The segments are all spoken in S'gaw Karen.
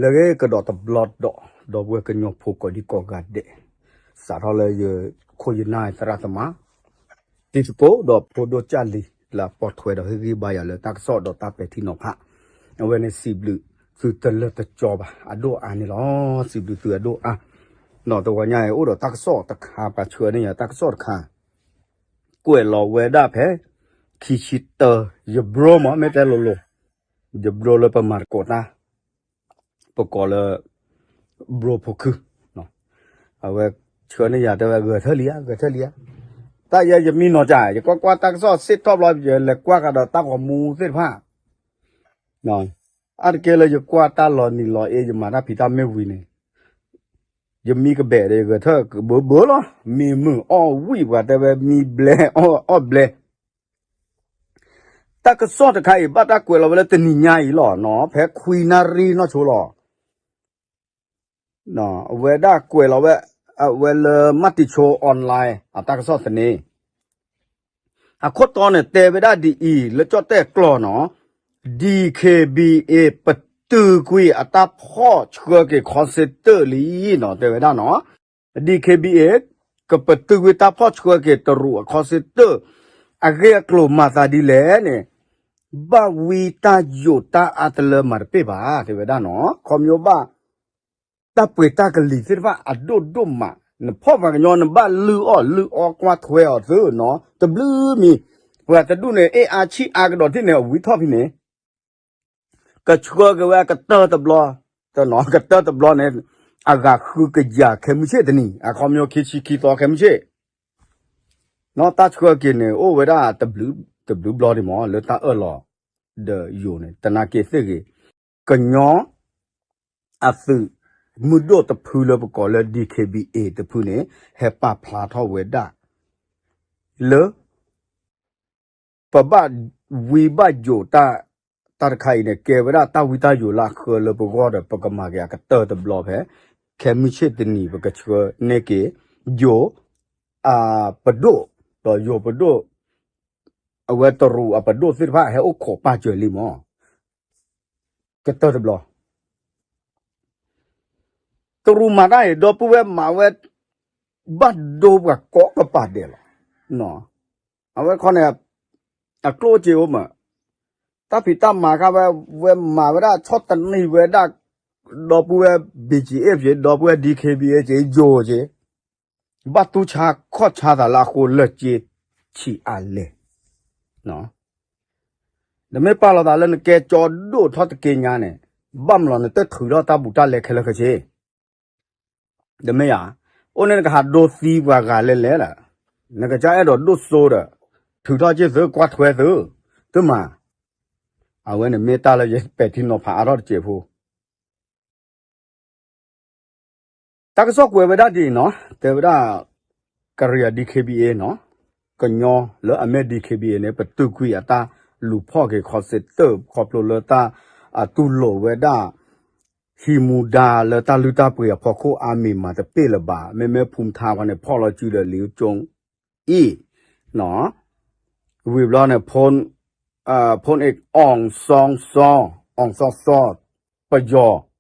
လၢဂ့ၤကဒီးတဘျီဒီး ဒီပုၢ်ဝဲၢ်ကညီဖိကိးဒံကိးဂၤဒဲး, စးထီၣ်လၢယခိၣ်ယနၢ်သရၣ်သမါ တံၤသကိး ဒီးဖိဒိၣ်ကၢ်လံၤလၢအပိာ်ထွဲဒီးဟ့ၣ်ဂံၢ်ဘါယၤလၢတၢ်ကစီၣ်ဒီးတၢ်ပဲာ်ထံနီၤဖး, အဝဲန့ၣ်စံးဘျုးသုတလၢာ်တကီဘၣ် အဒိၣ်အါန့ၣ်လီၤ. စံးဘျုးသုအဒိၣ်အါ, ဒီးတဝီညါအံၤအိၣ်ဒီးတၢ်ကစီၣ်တခါ ပှၤဆှၢန့ၢ်ယၤတၢ်ကစီၣ်တခါ ကွဲးလီၤဝဲဒၣ်ဖဲ ခံဆံတၢ ယဘြိမး မ့ၢ်တဲလိၤလိၤ, ယဘြိလၢပမၤသကိးတၢ် ပကိးလၢ ဘြိဖိခု, အဝဲဆှၢန့ၢ်ယၤတဲဝဲ ဂဲၤထၢၣ်လံဧါ ဂဲၤထၢၣ်လံဧါ, တၢ်ယဲယမံနီၤကၢ် ယကွၢ်ကွၢ်တၢ်ကစီၣ်စ့ၢ်ထီၣ်ဘျီ ယလဲၤကွၢ်ဃာ်ဒီးတၢ်ဂီၤမူသ့ၣ်တဖၣ်, အါတက့ၢ်လၢယကွၢ်တၢ်လီၤနံၤလီၤအ့ ယမၤတၢ်ဖံးတၢ်မ့ၢ်ဝံၤန့ၣ် ယမံကဘဲးဒီးယဂဲၤထၢၣ်ကဘၢဘၢလီၤ. မံမုာ်အီၣ်ဝံၣ်ပှၤတဲဝဲမံဘျဲအီၣ်ဘျဲ, တၢ်ကစီၣ်တခါအံၤ ဘၣ်တၢ်ကွဲးလီၤဝဲလၢတနံၤညါအံၤလီၤနီၤ ဖဲခွံနၣ်ရံၣ်နီၢ်ဆိလီၤ. အဝဲဒၣ်ကွဲးလီၤဝဲ အဝဲလၢ မၢ်တံၤဆိ online အတၢ်ကစီၣ်သန့ အခိၣ်တီန့ၣ် တဲဝဲဒၣ်ဒ်အံၤ လၢကၠီၣ်တဲၣ်ကျိာ်နီၤ, DKBA ပတုာ်ကွံာ်အတၢ်ဖီၣ်ဆှၢက့ၤခီစ့တၢၣ်လံနီၤ တဲဝဲဒၣ်နီၤ, DKBA ကပတုာ်ကွံာ်တၢ်ဖီၣ်ဆှၢက့ၤတရူးအခီစ့တၢၣ်, အဂ့ၢ်အကျိၤမၤသးဒ်လဲၣ်န့ၣ် ဘၣ်ဝံတၢ်ယိာ်တၢ်အါတလၢမၤတပ့ၢ်ဘၣ် တဲဝဲဒၣ်နီၤ, ခီဖျိဘၣ် တၢ်ပှ့ၤတၢ်ကလံၤသ့ၣ်တဖၣ်အဒိၣ်ဒိၣ်မး, နဖီၣ်ပှၤကညီနဘၣ်လုၢ်အီၣ်လုၢ်အီကွၢ်ထွဲအီၤသုနီၤ, တဘျုးမံၤ, ပှၤတဒူၣ်န့ၣ် အ့ၣ်အါဆံၣ်အါကဒီးထံၣ်န့ၣ် အဝံထီၣ်ဖဲန့ၣ် ကဆှၢက့ၤဝဲကတၢၢ်တဘျီ, ကတၢၢ်တဘျီန့ၣ် အဂၤဃုကယၤခဲမုၢ်ဆ့ၣ်တနံၤ, အခီပညီခံဆံခံသီခဲမုၢ်ဆ့ၣ်, နီၢ်တၢ်ဆှၢက့ၤန့ၣ် အိၣ်ဝဲဒၣ်တဘျုးဘျီဒံးမး လၢတၢ်အၢၣ်လီၤဒီးယိာ်န့ၣ် တနာ်က့ၤသ့ၣ်ဂ့ၤ, ကညီ အသုးမုၢ်ဒိၣ်တဖုလၢပကိးလၢ DKBA တဖုန့ၣ် ဟဲပာ်ဖျါထီၣ်ဝဲဒၣ် လၢ ပဘၣ်ဝံဘၣ်ယိာ်တၢ်, တၢ်တခါအံၤန့ၣ် ကဲဝဲဒၣ်တၢ်ဝံတၢ်ယိာ်လၢအဃၢလၢပဂီၢ်ဒီး ပကမၤက့ၤအကတၢၢ်တဘျီဖဲ ခဲမုၢ်ဆ့ၣ်တနံၤ ပကဆှၢန့ၢ်က့ၤ ယိာ် အပဒိၣ်, ဒီးယိာ်ပဒိၣ်, အဝဲတရူးအပဒိၣ်သ့ၣ်တဖၣ်ဟဲအိၣ်ခိးပာ်စၢၤလံမး ကတၢၢ်တဘျီ တရူးမၤတၢ်အံၤ ဒီပုၢ်ဝဲၢ်မၤဝဲ ဘၣ်ဒိပှၤကိးကပၤဒဲးလီၤ. အဝဲခီန့ၣ် အကျိၣ်စ့အိၣ်မး, တၢ်ဖံးတၢ်မၤခါဝဲ ဝဲမၤဝဲဒၣ်ဆီၣ်သနံးဝဲဒၣ် ဒီပုၢ်ဝဲၢ် ဘံၣ်ကၠံၣ်အ့ၣ်က့ၤ ဒီပုၢ်ဝဲၢ် ဒံၣ်ခ့ဘံၣ်အ့ၣ်က့ၤ ယိာ်က့ၤ ဘၣ်တူၢ်ဆါခီၣ်ဆါသးလၢအဃိလၢာ်က့ၤဆံးအါလဲၣ်. နမ့ၢ်ပာ်လီၤသးလၢနကဲကၠီဒိၣ်ထီၣ်တက့ညါန့ၣ် ဘၣ်မနုၤနတထုးထီၣ်တၢ်ဘူးတၢ်လဲခဲလၢာ်ခဲဆ့, တမ့ၢ်ဧါ, အိၣ်န့ၣ်နကဟးဒိသံပှၤဂၤလဲၣ်လဲၣ်ဒီး နကစၢ်အဲၣ်ဒိးဒိၣ်စိဒီး ထုးထီၣ်က့ၤသုကွၢ်ထွဲသု, သုမၤ, အဝဲန့ၣ်မ့ၢ်တၢ်လၢယပဲာ်ထံနီၤဖးအါထီၣ်တစဲးဖိ တၢ်ကစီၣ်ကွဲးဝဲဒၣ်ဒ်အံၤနီၤ, တဲဝဲဒၣ် ကရံၣ်အ DKBA နီၤ, ကညီလၢအမ့ၢ် DKBA န့ၣ် ပတုာ်ကွံာ်အတၢ်လူၤဖီၣ်က့ၤခီစ့တၢၣ် ခီဖျိလၢတၢ်အတူၢ်လိာ်ဝဲဒၣ် ဟံးမူဒါလၢတၢ်လုၢ်တၢ်ပှ့ၤအဖီခိၣ်အါမံၤမၤတပ့ၢ်လၢၤဘၣ်, မ့မ့ၢ်ဖူမထါခီန့ၣ် ဖီၣ်လီၤစုဒီးလံာ်ကၠိအံၤ, ဝံၤဘျီန့ၣ် ဖိန့ၣ် အီၣ်စီစီ, အီၣ်စီစီ, ပယီၤ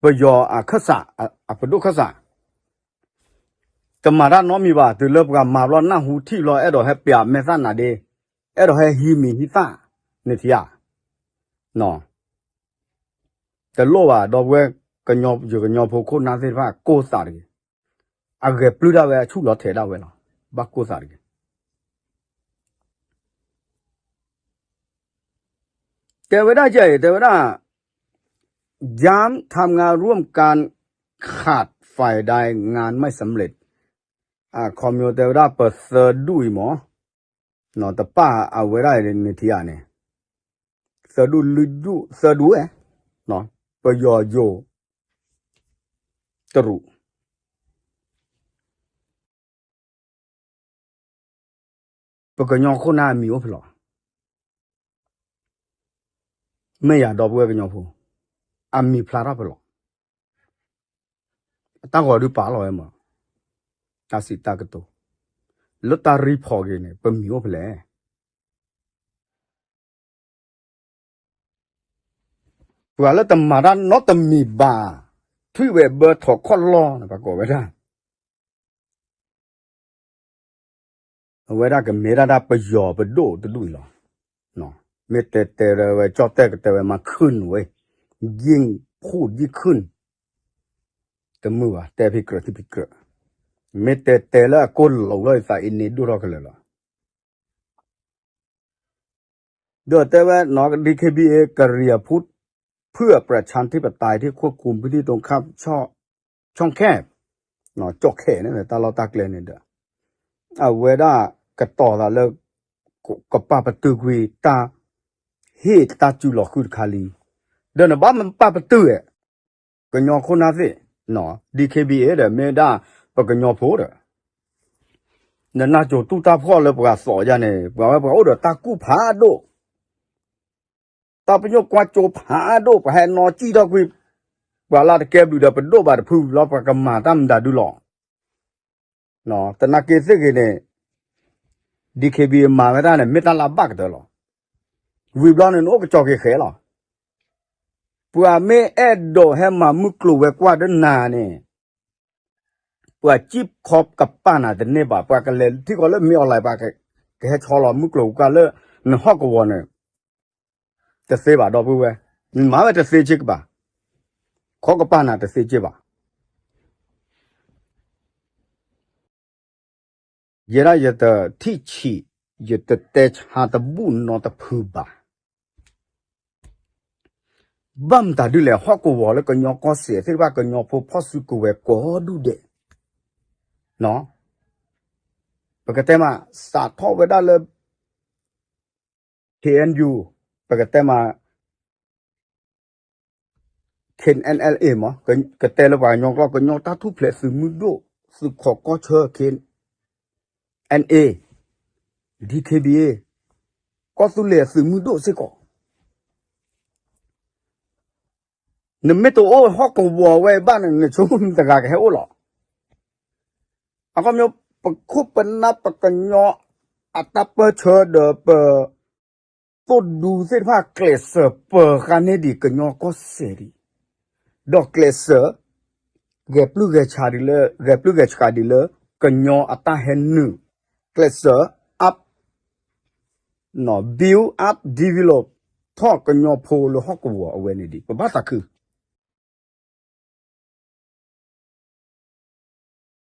ပယီၤအခၢၣ်စး, အပဒိၣ်ခၢၣ်စး, တမၤတၢ်နီတမံၤဘၣ်, တုၤလၢပှၤမၤဘျီနၢ်ဟူထံၣ်ဘျီ အဲၣ်ဒိးဟဲပျးမဲာ်သၣ်နၤဒ့, အဲၣ်ဒိးဟဲဟံးမံၤဟံးသၣ်, နထံၣ်ဧါ, တလိၣ်ဘၣ်, ဒီပုၢ်ဝဲၢ် ယကညီဖိခိၣ်နၢ်သ့ၣ်တဖၣ် ကိၢ်သးတဂ့ၤ, အဂဲၤပျုၢ်ဒၣ်ဝဲအဆူၣ်လီၤထဲးဒၣ်ဝဲလီၤ, ဘၣ်ကိၢ်သးတဂ့ၤ တဲဝဲဒၣ်ကဲအံၤ တဲဝဲဒၣ် ย้ำทำงานร่วมกัน ขาดฝ่ายใดงานไม่สำเร็จ အခီပညီတဲဝဲဒၣ်ပသၢဒူၣ်အံၤမး တပၣ်အဝဲဒၣ်န့ၣ်ထံၣ်ဧါန့ၣ် သၢဒူၣ်လွံၢ်ဒူၣ် သၢဒူၣ်ဝဲ ပယီၤယိၤ တရူး ပကညီခိၣ်နၢ်အမံၤအိၣ်ဖဲလဲၣ်, မ့ၢ်ယၤဒီပုၢ်ဝဲၢ်ကညီဖိ, အမံၤဖျါထီၣ်ဖဲလဲၣ်, အတၢ်ဂီၤဒုးပာ်လီၤဝဲမး, တၢ်စံးတၢ်ကတိၤ, လၢတၢ်reportက့ၤန့ၣ် ပမံၤအိၣ်ဖဲလဲၣ် ပှၤလၢတမၤတၢ်နီတမံၤဘၣ်, ထွံၣ်ဝဲဘၢထီၣ်ခီၣ်လီၢ်န့ၣ် ပှၤကိးဝဲဒၣ် အဝဲဒၣ်ကမ့ၢ်ဒၣ်တၢ်ပယီၤပဒိၣ်တဒူၣ်အံၤလီၤ. မ့ၢ်တဲတဲဝဲကၠီၣ်တဲၣ်ကတဲဝဲမၤခုၣ်နူၤဝဲ, ယ့ၣ်ဖှိၣ်ယ့ၣ်ခုၣ်, တမုာ်ဘၣ် တဲဖံကြၢးထံဖံကြၢး, မ့ၢ်တဲတဲလၢအကိၢ်လီၤလီၤအသးအံၤန့ၣ်ဒိၣ်ထီၣ်ကလဲာ်လီၤ. ဒီးတဲဝဲနီၤ DKBA ကရံၣ်အဖူ เพื่อประชาธิปไตยที่ควบคุมพื้นที่ตรงข้ามช่องแคบ ကၠီၣ်ခဲန့ၣ် တၢ်လီၢ်တၢ်ကျဲန့ၣ်ဒီး အဝဲဒၣ်ကတီၤသးလၢ ကပာ်ပတုာ်ကွံာ်တၢ်ဟ့ၣ်တၢ်စုလီၤဃုာ်တခါလံ. ဒီးနဘၣ်မပာ်ပတုာ်ဧါ, ကညီခိၣ်နၢ်သ့ၣ်, DKBA ဒီးမ့ၢ်ဒၣ်ပကညီဖိဒီး နနၢ်စိၤတူၢ်တၢ်ဖှီၣ်လၢပှၤသီးယါန့ၣ် ပှၤဝဲပှၤအိၣ်ဒီးတၢ်ကူၣ်ဖးဒိၣ်, တၢ်ပညိၣ်ကွၢ်စိဖးဒိၣ် ပှၤဟဲနီၤစံၣ်ထီၣ်ကွံာ်, ပှၤလၢတကဲဘျုးဒီးပဒိၣ်ဘၣ်တဖုလီၤ ပှၤကမၤတၢ်မတၤဒုလီၤ. သနာ်က့သ့ၣ်ဂ့ၤန့ၣ် DKBA မၤဝဲဒၣ်န့ၣ် မ့ၢ်တၢ်လၢအဘၣ်ကတၢၢ်လီၤ. ဝံၤဘျီန့ၣ် နအိၣ်ကစီၤက့ၤဃဲလီၤ. ပှၤမ့ၢ်အဲၣ်ဒိးဟဲမၤမုၢ်ကျိၤဝဲၤကွာ်ဒီးနၤန့ၣ် ပှၤစံၣ်ခီကပာ်နၤတန့ၢ်ဘၣ်, ပှၤကလဲၤထံကီၢ်လၢမ့ၢ်အီၤလဲၣ် ပှၤကဟဲဆီလီၤမုၢ်ကျိၤဝဲၤကွာ်လၢနဟီၣ်ကဝီၤန့ၣ် တသ့ဘၣ်ဒီပုၢ်ဝဲၢ်, နမၤဝဲတသ့က့ၤဘၣ်, ခီကပာ်နၤတသ့က့ၤဘၣ်. ယဲဒၣ်ယတထံၣ်ဆံး, ယတတဲဆါတဘူၣ်နီတဖုဘၣ်. ဘၣ်မတၤဒုလဲၣ် ဟီၣ်ကဝီၤလၢကညီကီၢ်စဲၣ်သ့ၣ်တဖၣ် ကညီဖိဖီၣ်စုကဝဲၤကိးဒူၣ်ဒဲး, ပကတဲမး စးထီၣ်ဝဲဒၣ်လၢ KNU, ပကတဲမး KNLA မး, ကတဲလၢပှၤကညီကျိာ် ကညီတၢ်ထူၣ်ဖျဲးသုးမုၢ်ဒိၣ် သုးခိးကီၢ်ဆၢ KNA, DKBA, ကီၢ်သူလ့ၤသုးမုၢ်ဒိၣ်စ့ၢ်ကီး. နမ့ၢ်တအိၣ်ဟီၣ်ကဝီၤဝဲဘၣ်န့ၣ် နဆိကမိၣ်မတၤတဂၤကဟဲအိၣ်လီၤ. အခီပညီ ပခိၣ်ပနၢ်ပကညီအတၢ်ပၢၢ်ဆၢဒီးပ သိၣ်ဒူသ့ၣ်တဖၣ် ကျဲးစၢးပၢၤဃာ်န့ၢ်ဒံးကညီကီၢ်စဲၣ်ဒံး, ဒီးကျဲးစၢး ဂဲၤပျုၢ်ဂဲၤဆှးဒံးလၢ ဂဲၤပျုၢ်ဂဲၤဆှးဒံးလၢ ကညီအတၢ်ဟဲနုာ်, ကျဲးစၢး up, build up, develop ထီၣ်ကညီဖိလၢဟီၣ်ကဝီၤအဝဲန့ၣ်ဒံး ပဘၣ်သးခု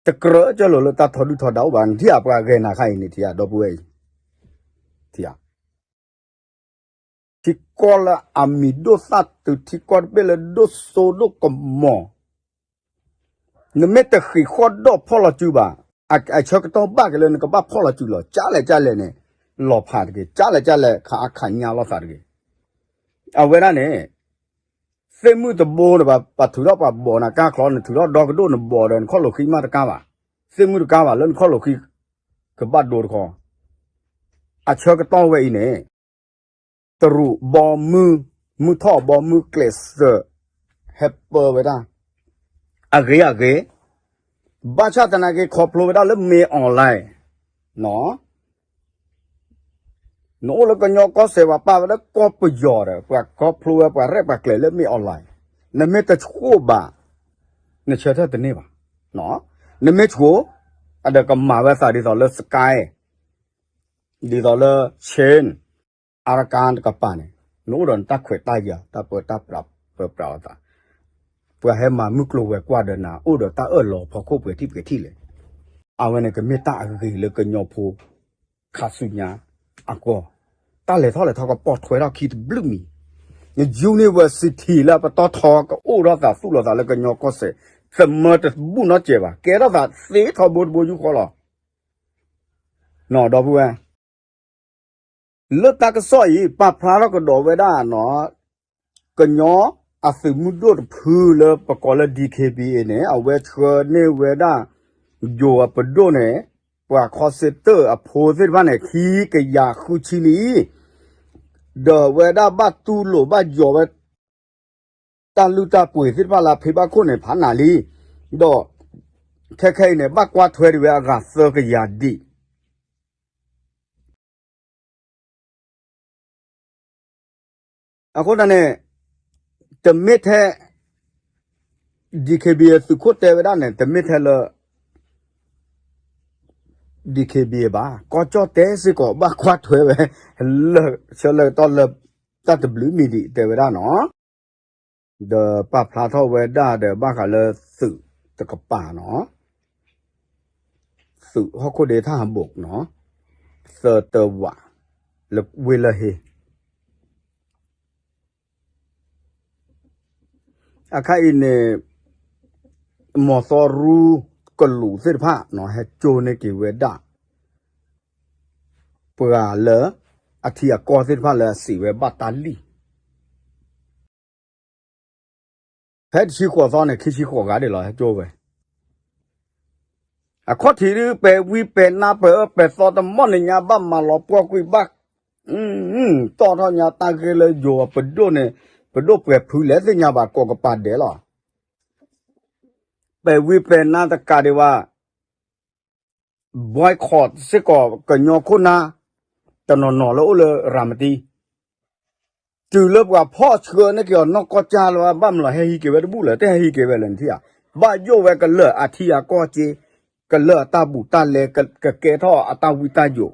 တကြၢးကၢလိာ်လၢတၢ်ထီဒုၣ်ထီဒါအိၣ်ဘၣ်, နထံၣ်ဧါ ပှၤဂဲၤနၤခါအံၤန့ၣ် ထံၣ်ဧါ ဒီပုၢ်ဝဲၢ်အံၤ, ထံၣ်ဧါ, ထံကီၢ်လၢအမံၤဒိၣ်သၣ်တုၤထံကီၢ်တဘ့ၣ်လၢဒိၣ်စိဒိၣ်ကမီၤ, နမ့ၢ်တဃံးဃီၣ်ဒီးဖီၣ်လီၤစုဘၣ်, အဆၢကတီၢ်ဘၣ်က့ၤလၢနကဘၣ်ဖီၣ်လီၤစုလီၤ, ကၢလဲၣ်ကၢလဲၣ်န့ၣ် လီၤဖးတဂ့ၤ, ကၢလဲၣ်ကၢလဲၣ် ခးအါခးညါလိာ်သးတဂ့ၤ. အဝဲဒၣ်န့ၣ် သ့ၣ်မုၣ်တဘိန့ၣ် ပှၤထုးထီၣ်ပှၤဘီးနၤကါချီ, နထုးထီၣ်ဒီကဒိၣ်နဘီးဒီး နခီၣ်လိာ်ဃံမးတကါဘၣ်, သ့ၣ်မုၣ်တကါဘၣ်လၢနခီၣ်လိာ်ဃံ ကဘၣ်ဒိတခီ, အဆၢကတီၢ်ဝဲအံၤန့ၣ် တရူးဘီမုၢ်, မုၢ်ထီၣ်ဘီမုၢ်ကျဲးစၢး ဟဲပၢဝဲဒၣ် အဂ့ၤအဂ့ၤ, ဘၣ်ဆၣ်သနာ်က့ခီဖျိဝဲဒၣ်လၢမ့ၢ် online နီၤ နအိၣ်လၢကညီကီၢ်စဲၣ် ပှၤပာ်ဝဲလၢကီၢ်ပယီၤဒီး ပှၤခီဖျိဝဲပှၤရဲၣ်ပှၤကျဲၤလၢမ့ၢ် online, နမ့ၢ်တဆိၣ်ဘၣ် နဆၢထၢၣ်တန့ၢ်ဘၣ်. နမ့ၢ်ဆိၣ် အဒီးကမၤဝဲသးဒ်သိးလၢ Sky, ဒ်သိးလၢ Chin, Arakan တကပၤန့ၣ် နအိၣ်ဒီးနတၢ်ခွဲးတၢ်ယာ် တၢ်ပၢတၢ်ပြးပၢပြးလိာ်သး, ပှၤဟဲမၤမုၢ်ကျိၤဝဲၤကွာ်ဒီးနၤ အိၣ်ဒီးတၢ်အၢၣ်လီၤဖီခိၣ်ပှဲၤထံၣ်ပှဲၤထံၣ်လဲၣ်. အဝဲန့ၣ်ကမ့ၢ်တၢ်အဂ့ၤလၢကညီဖိ ခါဆူညါအဂီၢ်, တၢ်လဲၤထီၣ်လဲၤထီကပိာ်ထွဲထီၣ်ခံတဘျုးမံၤ, န university လၢအပတီၢ်ထီကအိၣ်ထီၣ်သးသူၣ်လီၤသးလၢကညီကီၢ်စဲၣ် သမၢတဘူၣ်နီတစဲးဘၣ်, ကဲထီၣ်သးသ့ထီဘိတဘိယူၢ်ဃီလီၤ. နီၤ ဒီပုၢ်ဝဲၢ် လၢတၢ်ကစီၣ်အံၤ ပာ်ဖျါထီၣ်ကဒီးဝဲဒၣ်နီၤ ကညီအသုးမုၢ်ဒိၣ်တဖုလၢပကိးလၢ DKBA န့ၣ် အဝဲဆှၢန့ၢ်ဝဲဒၣ် ယိၤအပဒိၣ်န့ၣ် ပှၤခီစ့တၢၣ်အဖိသ့ၣ်တဖၣ်န့ၣ် ခံကယၤဃုဆံလံ, ဒီးဝဲဒၣ်ဘၣ်တူၢ်လိာ်ဘၣ်ယီၤဝဲ တၢ်လုၢ်တၢ်ပှ့ၤသ့ၣ်တဖၣ်လၢအဖံးဘၣ်ခိၣ်န့ၣ် ဖးနးလံ, ဒီး ခဲခဲအံၤန့ၣ် ဘၣ်ကွၢ်ထွဲဒံးဝဲအဂၤသၢကယၤဒံး အဃိသတးန့ၣ် တမ့ၢ်ထဲ DKBA သုးခိၣ်တဲဝဲဒၣ်န့ၣ် တမ့ၢ်ထဲလၢ DKBA ဘၣ်, ကီၢ်ကၠီၣ်တဲစ့ၢ်ကီးဘၣ်ကွၢ်ထွဲဝဲ လၢဆၢလၢကတီၢ်လၢ တၢ်တဘျုးမံၤဒံးတဲဝဲဒၣ်နီၤ, ဒီးပာ်ဖျါထီၣ်ဝဲဒၣ်ဒီးဘၣ်ဃးလၢသုးတကပၤနီၤ, သုးဟီၣ်ခိၣ်ဒ့ထၣ်ဟးဘိးနီၤ, သၢတဝး လၢဝ့ၢ်လၢဟ့ အခါအံၤန့ၣ် မီၤသီရူကလူးသ့ၣ်တဖၣ်နီၤ ဟဲကၠိန့ၢ်က့ၤဝဲဒၣ် ပှၤလၢအထံအကီၢ်သ့ၣ်တဖၣ်လၢအစံးဝဲဘၣ်တၢ်လံၣ် ဖဲတဆံဃိးသီန့ၣ် ခံဆံဃိးဂၤဒၣ်လီၤ ဟဲကၠိဝဲ အခီၣ်ထံးဒုး ပဲာ်ဝံပဲာ်နါ ပဲာ်အၢပဲာ်သီ တမီၢ်န့ၣ်ညါ ဘၣ်မၤလီၤပှီၢ်ကွံာ်ဘၣ် တီၣ်ထီၣ်ညါတၢ်ဂ့ၢ်လၢယိၤအပဒိၣ်န့ၣ် ပဒိၣ်ပှဲၤဖုလဲၣ်သ့ၣ်ညါဘၣ် ကိးကပၤဒဲးလီၤ. ပဲာ်ဝံပဲာ်နါတကးဒံးဘၣ် boycott စ့ၢ်ကီးကညီခိၣ်နၢ် တနီၤနီၤလၢအိၣ်လၢရၤမတံ တုၤလၢပှၤဖီၣ်ဆှၢန့ၢ်က့ၤအီၤနီၢ်ကီၢ်ကၢ်လၢၤဘၣ် ဘၣ်မနုၤလီၤ ဟဲဟံးက့ၤဝဲတဘူၣ်လၢၤ တဟဲဟံးက့ၤဝဲလၢၤနထံၣ်ဧါ, ဘၣ်ယိၣ်ဝဲကလၢာ်အထံအကီၢ်က့ ကလၢာ်အတၢ်ဘူးတၢ်လဲ ကကဲထီၣ်အတၢ်ဝံတၢ်ယိး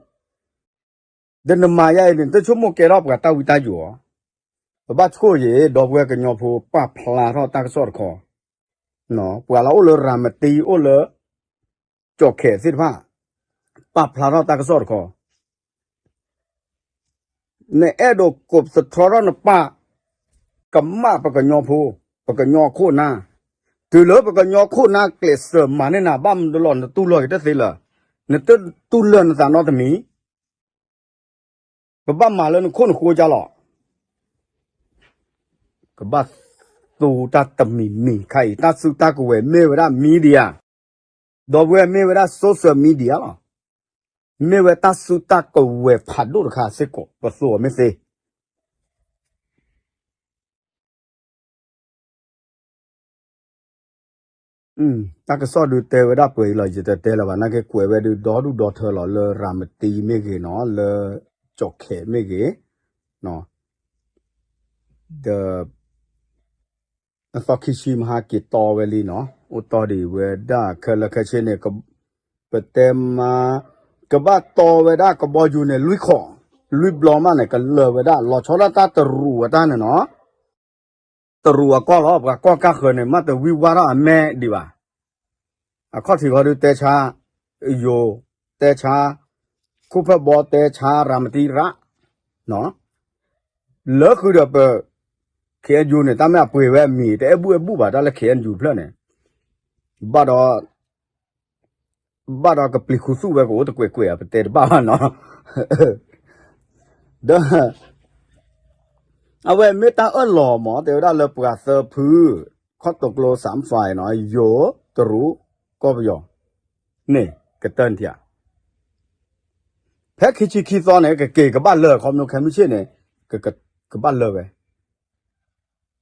ဒီးနမၤယါအံၤန့ၣ် တဆိကမိၣ်ကဲထီၣ်ပှၤတၢ်ဝံတၢ်ယိးဧါ. ပဘၣ်ဆိၣ်ဂ့ၤ ဒီပုၢ်ဝဲၢ်ကညီဖိ ပာ်ဖျါထီၣ်တၢ်ကစီၣ်တခီ, ပှၤလၢအိၣ်လၢရၤမတံ အိၣ်လၢ ကၠီၣ်ခဲသ့ၣ်တဖၣ် ပာ်ဖျါထီၣ်တၢ်ကစီၣ်တခီ နအဲၣ်ဒိးကိးပသူထီထီၣ်နပၢ် ကမၣ်ပကညီဖိ ပကညီခိၣ်နၢ်, တုၤလၢပကညီခိၣ်နၢ်ကျဲးစၢးမၤန့ၢ်နၤ ဘၣ်မနုၤလီၤ နတူၢ်လိာ်က့ၤတသ့လၢၤ, နတတူၢ်လိာ်နသးနီတမံၤ, ပဘၣ်မၤလၢနခိၣ်နဃိကလီၤ. ကဘၣ်သူတၢ်တမံၤမံၤခါအံၤ တၢ်စုတၢ်ကဝဲၤမ့ၢ်ဝဲဒၣ် media, ဒီပုၢ်ဝဲၢ်မ့ၢ်ဝဲဒၣ် social media လီၤ. မ့ၢ်ဝဲတၢ်စုတၢ်ကဝဲၤဖးဒိၣ်တခါစ့ၢ်ကီး ပသူအီၤမ့ၢ်သ့. တၢ်ကစီၣ်ဒုးတဲဝဲဒၣ်ပှဲၤအံၤလီၤ ယတတဲလၢၤဘၣ် နာ်က့ကွဲးဝဲဒုးဒီဒူၣ်ဒီထၢလီၤ လၢရၤမတံမ့ၢ်ဂ့ၤနီၤ လၢကၠီၣ်ခဲမ့ၢ်ဂ့ၤ, ဒီး အသီခံဆံမဟါက့ၤတီဝဲလံနီၤ အိၣ်တီဒံးဝဲဒၣ်ခဲလၢာ်ခဲဆ့န့ၣ် ပတဲမါ ကဘၣ်တီဝဲဒၣ်ကဘီယူၤန့ၣ် လွံၢ်ခီၣ်, လွံၢ်ဘျီမးန့ၣ် ကလၢာ်ဝဲဒၣ် လီၤဆီဒၣ်တၢ်တရူးအတၢ်န့ၣ်နီၤ တရူးအကီၢ်လီၤ ပှၤကီၢ်ကၢ်ဃၢၤန့ၣ် မ့ၢ်တဝံဝါထီၣ်အမဲဒံးဘၣ်. အခီၣ်ထံးဃီဒုးတဲဆါ, ယိၤတဲဆါ, ခိၣ်ဖၢၣ်ဘီတဲဆါ ရၤမတံရး, လၢဃုာ်ဒီးပ ခ့ၣ်အဲၣ်ယူၤန့ၣ် တၢ်မ့ၢ်အပှ့ၤဝဲအမံၤ တအဲၣ်ဘူၣ်အဲၣ်ဘူၣ်ဘၣ် တၢ်လၢခ့ၣ်အဲၣ်ယူၤဖျၢၣ်န့ၣ်, ဘၣ်ဒီး ဘၣ်ဒီးကပျံၤခူသူၣ်ဝဲကအိၣ်တကွဲးကွဲး ပတဲတဘၣ်ဘၣ်နီၤ ဒီး အဝဲမ့ၢ်တၢ်အၢၣ်လီၤမး တဲဝဲဒၣ်လၢပှၤသၢဖု, ခီၣ်တိာ်ကျိစၣ်ဖၣ်နီၤ ယိၤ, တရူး, ကီၢ်ပယီၤ, န့ၣ် ကတၢၢ်နထံၣ်ဧါ. ဖဲခံဆံခံသီန့ၣ် ကက့ၤကဘၣ်လၢာ် ခီဖျိခဲမုၢ်ဆ့ၣ်န့ၣ် ကဘၣ်လၢာ်ဝဲ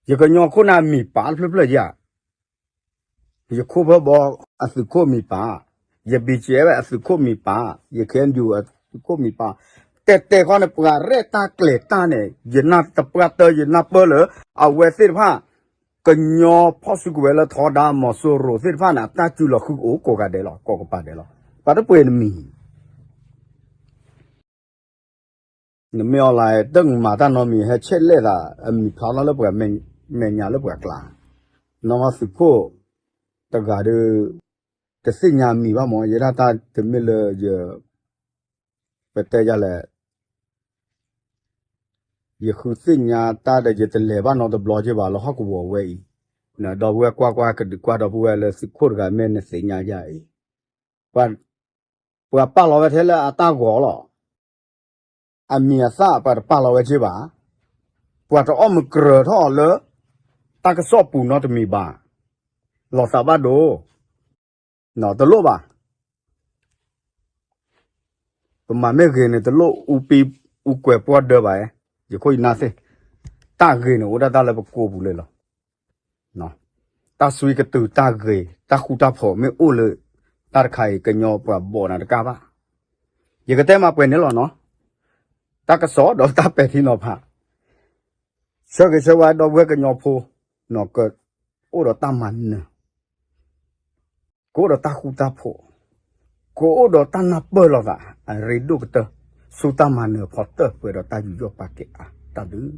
ယကညီခိၣ်နၢ်မံၤပာ်တဖျၢၣ်ဖျၢၣ်ဧါ, ယခိၣ်ဖၢၣ်ဘီအသုးခိၣ်မံၤပာ်, ယ ဘီကၠီၣ်အဲၣ် အသုးခိၣ်မံၤပာ်, ယ ခ့ၣ်အဲၣ်ယူၤ အသုးခိၣ်မံၤပာ်, တဲတဲဃီန့ၣ် ပှၤရဲၣ်တၢ်ကျဲၤတၢ်န့ၣ် ယနၢ်တပှၢ်တၢၢ် ယနၢ်ပၢၢ်လၢ အဝဲသ့ၣ်တဖၣ် ကညီဖီၣ်စုကဝဲၤလၢထီဒါမီၤစိရိၤသ့ၣ်တဖၣ်န့ၣ် အတၢ်စုလီၤဃုကအိၣ်ကိးဂၤဒဲးလီၤ ကိးကပၤဒဲးလီၤ. ပှၤတပှ့ၤနမံၤ နမ့ၢ်အီၤလၢ တၢ်မၤတၢ်နီတမံၤ ဟဲဆဲးလဲၣ်သး အမံၤဖျါထီၣ်လၢပှၤမဲာ်ညါလၢပှၤကျါ, နီၢ်သုးခိၣ်တဂၤဒီး တသ့ၣ်ညါမံၤဘၣ်မး ယဲဒၣ်တၢ်တမ့ၢ်လၢယ ပတဲယၤလဲၣ်, ယဃုသ့ၣ်ညါတၢ်ဒီး ယတလဲၤဘၣ်နီတဘျီက့ဘၣ် လၢဟီၣ်ကဝီၤဝဲအံၤ, ဒီပုၢ်ဝဲၢ်ကွၢ်ကွၢ်ကဒုးကွၢ်ဒီပုၢ်ဝဲၢ်လၢသုးခိၣ်တဂၤမ့ၢ်နသ့ၣ်ညါယၤအံၤ, ပှၤပာ်လီၤဝဲထဲလၢအတၢ်ဂီၤလီၤ. အမံၤအသၣ်ပှၤတပာ်လီၤဝဲက့ဘၣ်, ပှၤတအီၣ်မုၢ်ကြၢးထီၣ်အီၤလၢ တၢ်ကစီၣ်ပူၤနီတမံၤဘၣ်, လီၤသးဘၣ်ဒိ, တလိၣ်ဘၣ်. ပမၤမ့ၢ်ဂ့ၤန့ၣ် တလိၣ်အူပံအူကွဲၤပှီၢ်ဒၢဘၣ်, ယခိၣ်ယနၢ်သ့ၣ်, တၢ်ဂ့ၤန့ၣ် အိၣ်ဒၣ်တၢ်လၢပကိးပူၤလၢလီၤ. တၢ်စွံကတုၤတၢ်ဂ့ၤ တၢ်ဃူတၢ်ဖိးမ့ၢ်အိၣ်လၢ တၢ်တခါအံၤ ကညီပှၤဘီၣ်နၤတကးဘၣ်. ယကတဲမၤပှဲၤန့ၣ်လီၤနီၤ, တၢ်ကစီၣ်ဒီးတၢ်ပဲာ်ထံနီၤဖး ဆၢဂ့ၤဆၢဝါဒီပုၢ်ဝဲၢ်ကညီဖိ ကအိၣ်ဒီးတၢ်မၤနၢၤ, ကအိၣ်ဒီးတၢ်ဃူတၢ်ဖိး, ကအိၣ်ဒီးတၢ်နၢ်ပၢၢ်လိာ်သး အရ့ဒိၣ်ကတၢၢ် ဆူတၢ်မၤနၢၤအဖီတၢၢ် ပှဲၤဒီးတၢ်ယူးယီၣ်ပာ်ကဲအါတၢ်ဒုး